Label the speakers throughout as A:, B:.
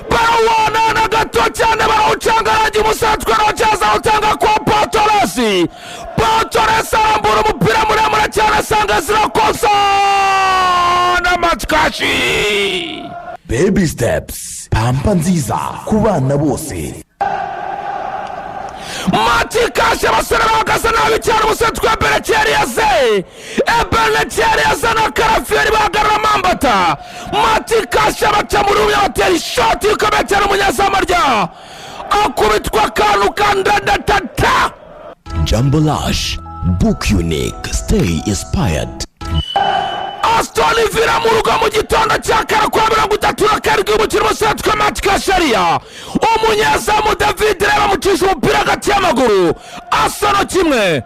A: Barawonana gato cyane, barawucanga, arangira umusatsi Rogers awutanga kwa Pau Torres. Pau Torres arambura umupira muremure cyane, asanga zirakosa na Matty Cash.
B: Baby Steps, pampa nziza ku bana bose.
A: Matty Cash, abasore bahagaze nabi cyane. Umusatsi wa Eberechi Eze, Eberechi Eze na Calafiori bahagarara mambata. Matty Cash baca muri umwe, batera ishoti ikomeye cyane, umunyezamu arya akubitwa akantu kandadatata.
B: Jambo Lash, book unique, stay inspired.
A: Aston Villa mu rugo mu gitondo cya kare kwa 37 umukino, umusatsi wa Matty Cash ariya, umunyezamu David reba amucisha umupira hagati y'amaguru. Arsenal 1,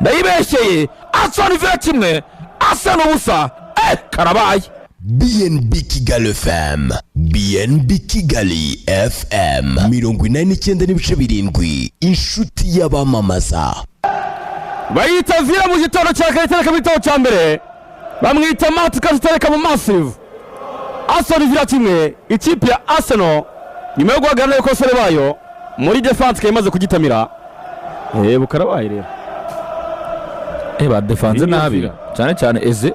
A: ndayibeshyeye, Aston Villa 1, Arsenal 0. Karabaye.
B: BNB Kigali FM, BNB Kigali FM 89.7, inshuti y'abamamaza.
C: Bayita Villa mu gitondo cya kare itereka mu gitondo cya mbere, bamwita Matty Cash itereka mu masive. Aston Villa 1. Ikipe ya Arsenal nyuma yo guhagarara n'abakosore bayo muri défense ikaba imaze kugitamira. Bukarabaye rero.
D: Badefanze
C: Iyi niyo
D: nabi.
C: Villa.
D: Cyane cyane Eze.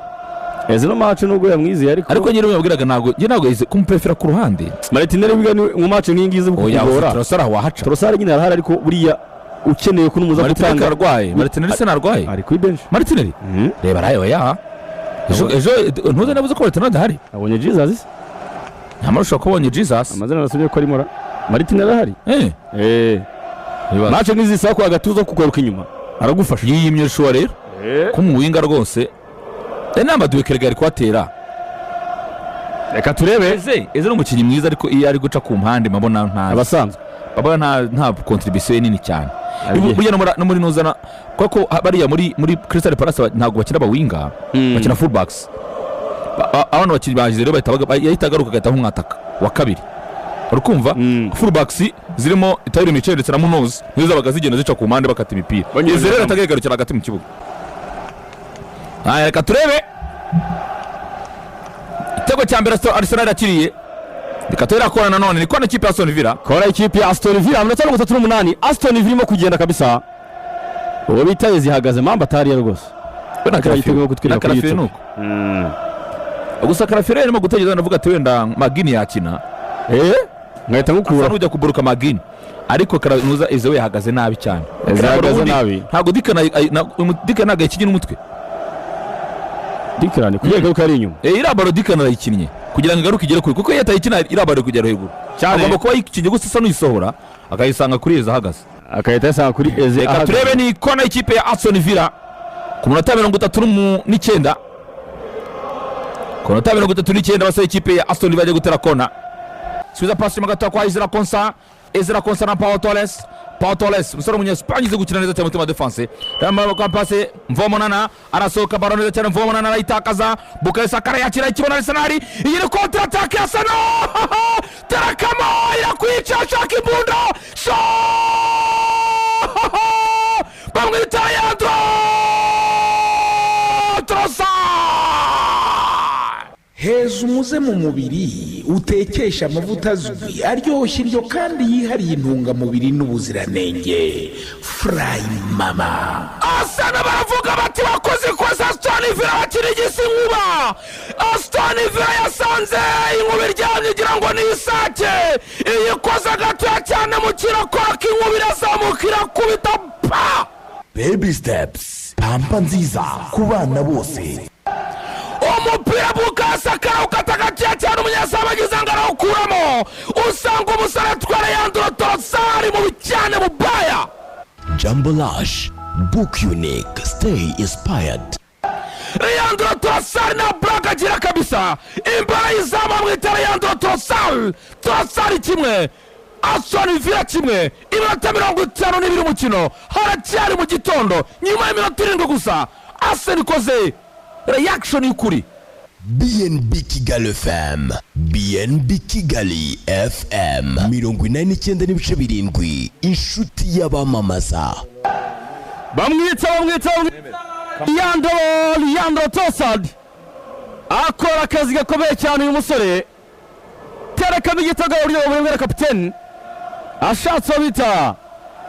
C: Eze no match nubwo yamwizeye, ariko
D: Ariko nyine yabwiraga, ntabwo njye, ntabwo Eze kumuprefera ku ruhande.
C: Martinelli biga ni mu match nk'iyi ngiyi
D: Oya.
C: kugora.
D: Trossard wahaca.
C: Trossard nyine arahari, ariko buriya ukeneye ko n'umuza
D: Martinelli
C: gutanga.
D: ararwaye. Martinelli se ntarwaye?
C: Ari kuri bench.
D: Martinelli, reba araye. Oya, ejo, ejo ntuze, nabuze ko Martinelli adahari.
C: Abonye Jesus.
D: Nyamara ushobora kuba ubonye Jesus.
C: Amazina nasomye ko arimo ra Martinelli arahari.
D: Ibibazo.
C: Match nk'izi zisaba ko agatuza kugaruka inyuma aragufasha.
D: Yiyimye shuwa rero ko mu winga rwose inama duwekerega ari kuhatera.
C: Reka turebe.
D: Eze ni umukinnyi mwiza, ariko iyo ari guca ku mpande mbona nta
C: Abasanzwe
D: babona nta contribution ye nini cyane.
C: Agiye.
D: Burya no muri nuzana kuko bariya muri Crystal Palace ntabwo bakina abawinga, bakina fullbacks. Abana bakinnyi bahize rero bahita yahita agaruka agahita nk'umwataka wa kabiri, uri kumva? Fullbacks zirimo Tyrick Mitchell ndetse na Munoz nizo zabaga zigenda zica ku mpande bakata imipira.
C: Banyuranyuramo.
D: Izi rero atagarukira hagati mu kibuga. Aya, reka turebe igitego cya mbere Arsenal yakiriye. Reka turebe kona nanone, ni kona ikipe ya Aston Villa.
C: Kora ikipe ya Aston Villa, 38, Aston Villa irimo kugenda kabisa. Uwo bita Eze ihagaze mamba atariye rwose.
D: We na
C: Akaba yiteguye
D: Calafiori.
C: kutwereka
D: Na
C: kuri
D: Calafiori.
C: YouTube.
D: Nuko gusa Calafiori arimo gutegereza, ndavuga ati wenda McGinn yakina.
C: Nkahita
D: Asa
C: ngukura.
D: n'ujya kuburuka McGinn, ariko nuza Eze we yahagaze nabi cyane.
C: Eze yahagaze
D: Ubundi
C: nabi.
D: ntabwo Declan ntabwo yakinnye n'umutwe.
C: Declan kugira ngo ari inyuma.
D: Iriya ballon Declan arayikinnye kugira ngo igaruke igere kure, kuko iyo atayikina iriya ballon kugera hejuru.
C: Cyane.
D: Agomba kuba yikinnye gusa isa n'uyisohora akayisanga kuri Eze ahagaze.
C: Akahita yasanga kuri Eze
D: Reka
C: ahagaze.
D: turebe, ni kona y'ikipe ya Aston Villa ku munota 39. Ku munota 39 abasore ikipe ya Aston Villa bagiye gutera kona. Subiza pasi mu gato kwa Ezra Konsa, Ezra Konsa na Pau Torres. Pau Torres, umusore w'umunyesipanye uzi gukina neza cyane mutima défense. Yamara kwa pase Mvomonana, arasohoka ballon neza cyane, Mvomonana arayitakaza. Bukayo Saka arayakira, ikibona Arsenal. Iyi ni contre attaque ya Arsenal, terakamo irakwica, ashaka imbunda sho, bamwita Leandro Trossard.
E: Heza umuze mu mubiri, utekesha amavuta azwi, aryoshya indyo kandi yihariye intungamubiri n'ubuziranenge. Furayi Mama.
A: Arsenal baravuga bati bakoze ikosa. Aston Villa bakirigisa inkuba. Aston Villa yasanze inkuba iryamye igira ngo ni isake, iyikoze gatoya cyane mu kirakora inkuba irazamuka irakubita pa.
B: Baby Steps, pampa nziza ku bana bose.
A: Umupira Bukayo Saka ukata gakeya cyane, umunyezamu agize ngo arawukuramo, usanga umusore atwara Leandro Trossard mubi cyane mubaya.
B: Jambo Lash, book unique, stay inspired.
A: Leandro Trossard na blague agira kabisa imbere y'izamu, amwita Leandro Trossard. Trossard 1, Aston Villa 1. Iminota 52 umukino, haracyari mu gitondo, nyuma y'iminota 7 gusa Arsenal ikoze reaction y'ukuri.
B: BNB Kigali FM, BNB Kigali FM 89.7, inshuti y'abamamaza.
C: Bamwita Leandro Trossard, akora akazi gakomeye cyane uyu musore. Terekamo igitego uburyo bubera kapiteni ashatse uwo bita.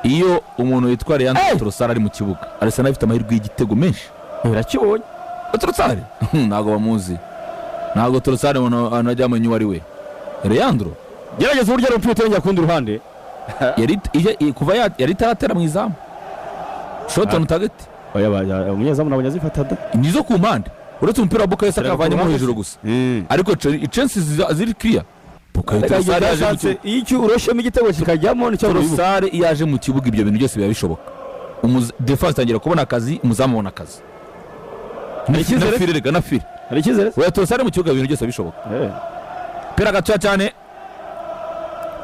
D: Iyo umuntu witwa Leandro
C: Hey!
D: Trossard ari mu kibuga, Arsenal ifite amahirwe y'igitego menshi.
C: Irakibonye.
D: Trossard ntabwo bamuzi, ntabwo Trossard umuntu abantu bajya bamenya uwo ari we. Leandro
C: Gerageza uburyo ari umupira utarengera ku rundi ruhande.
D: Yari kuva yari itaratera mu izamu shot on target.
C: Oya, umunyezamu nabonye azifata da.
D: Nizo ku mpande, uretse umupira wa Bukayo Saka
C: Tera ku
D: avanyemo
C: ruhande.
D: hejuru gusa, ariko chances ziri clear. Bukayo
C: Reka
D: Trossard yaje mu
C: igihe
D: kibuga.
C: iyo icyo uroshyemo igitego kikajyamo, nicyo wibuka.
D: Trossard iyo aje mu kibuga, ibyo bintu byose biba bishoboka. Defense itangira kubona akazi, umuzamu abona akazi.
C: Hari icyizere?
D: Na file, rega na file.
C: Hari icyizere?
D: Oya, Trossard mu kibuga ibintu byose biba bishoboka. Pira gatoya cyane,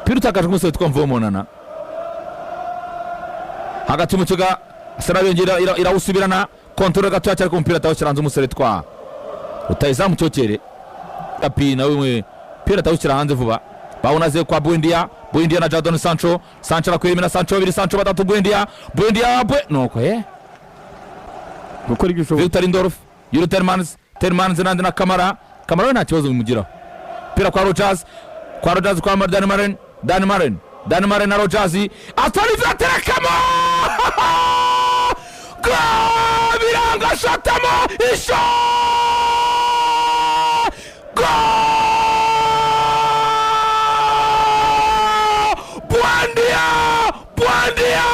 D: pira utakaje umusore witwa Mvomonana hagati mu kibuga. Arsenal yongera irawusubirana, contrôle gatoya cyane ku mupira atawushyira hanze. Umusore twa rutayizamu cyokere api nawe mwe pira atawushyira hanze vuba. Bawunaze kwa Buendia, Buendia na Jadon Sancho. Sancho arakwemera, Sancho babiri, Sancho batatu, Buendia, Buendia bwe nuko
C: Gukora ibyo ushoboye.
D: Victor Lindelof, Yuri Tielemans, Tielemans nandi na Kamara. Kamara we nta kibazo bimugiraho. Pira kwa Rogers, kwa Rogers, kwa Dan Maren, Dan Maren, Dan Maren na Rogers. Aston Villa terekamo! Gol! Biranga shotamo! Isho! Gol! Buendia! Buendia!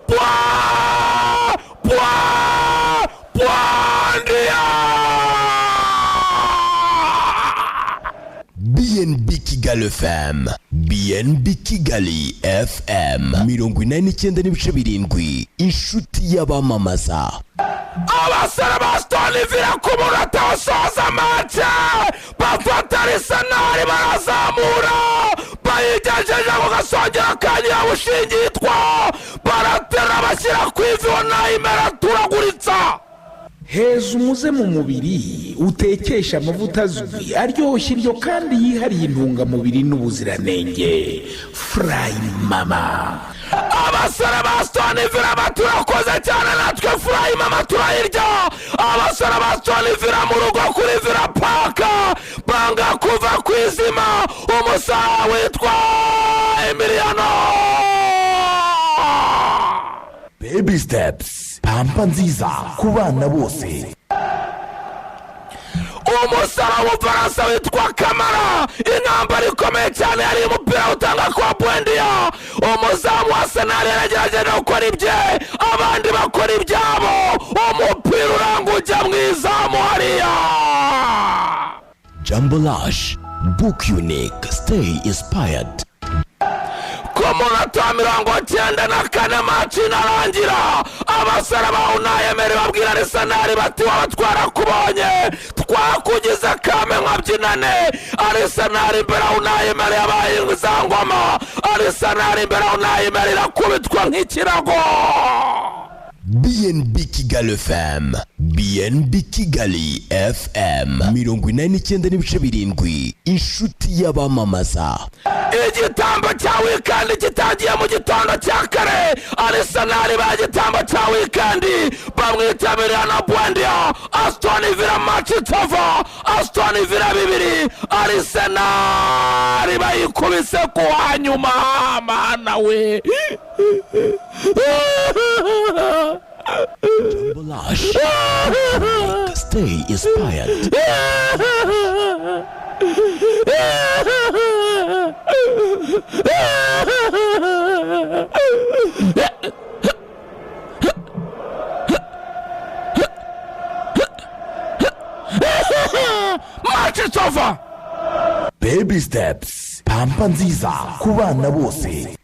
D: Bua! Bua! Buendia!
B: BNB Kigali FM, BNB Kigali FM 89.7, inshuti y'abamamaza.
A: Abasore ba Aston Villa ku munota wasoza match bafata Arsenal, barazamura, bayigejeje ku gasongero ka nyirabushingitwa, baratera bashyira ku ivi, Unai turaguritsa.
E: Heza umuze mu mubiri utekesha amavuta azwi aryoshya indyo kandi yihariye intungamubiri n'ubuziranenge, Furayi Mama.
A: Abasore ba Aston Villa baturakoze cyane, natwe Furayi Mama turayirya. Abasore ba Aston Villa mu rugo kuri Villa Park banga kuva ku izima. Umusara witwa Emiliano.
B: Baby Steps, pampa nziza ku bana bose.
A: Umusore w'Umufaransa witwa Kamara, intambara ikomeye cyane yari umupira utanga kwa Buendia. Umuzamu wa Arsenal yaragerageje gukora ibye, abandi bakora ibyabo, umupira uranga ujya mu izamu hariya.
B: Jambo Lash, book unique, stay inspired.
A: Ku munota wa 94 match inarangira, abasore ba Unai Emery babwira Arsenal bati: "Waba twarakubonye, twakugize kame nkabyinane." Arsenal imbere ya Unai Emery yabaye za ngoma. Arsenal imbere ya Unai Emery irakubitwa nk'ikirago.
B: BNB Kigali FM, BNB Kigali FM 89.7, inshuti y'abamamaza.
A: Igitambo cya weekend kitangiye mu gitondo cya kare. Arsenal ba gitambo cya weekend bamwitabiriye na Buendia. Aston Villa, match over. Aston Villa 2, Arsenal bayikubise ku wa nyuma. Mana we!
B: Jambo Lash, stay inspired.
A: Match is over.
B: Baby Steps, pampa nziza ku bana bose.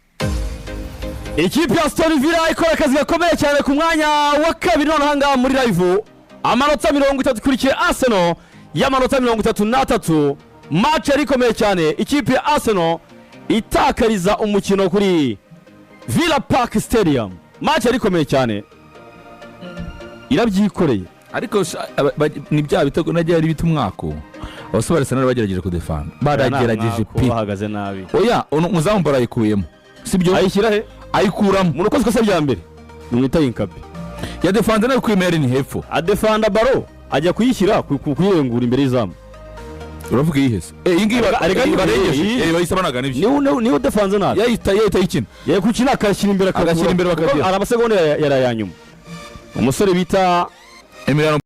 C: Ikipe ya Aston Villa ikora akazi gakomeye cyane ku mwanya wa kabiri noneho ngaha muri live, amanota 30, ikurikiye Arsenal y'amanota 33. Match yari ikomeye cyane, ikipe ya Arsenal itakariza umukino kuri Villa Park Stadium. Match yari ikomeye cyane, irabyikoreye.
D: Ariko ni bya bitego nagiye ari bita umwako. Abasore Arsenal bagerageje kudefanda, baragerageje pe.
C: Bahagaze nabi.
D: Oya, umuzamu barayikuyemo, sibyo?
C: Ayishyira he?
D: Ayikuramo.
C: Umuntu ukoze ikosa rya mbere ni mwita Yinkabi.
D: Yadefanze nawe kuri Merin hepfo.
C: Adefanda baro, ajya kuyishyira kuyirengura imbere y'izamu.
D: Uravuga iyihe se? Iyi ngiyi barengeje.
C: Iyi.
D: Bahise banagana ibyo.
C: Niwe udefanze nabi.
D: Yahita ayikina.
C: Yego, gukina akashyira imbere.
D: Agashyira imbere
C: kuko
D: bakagira.
C: hari amasegonda yari aya nyuma, umusore bita
D: Emiliano.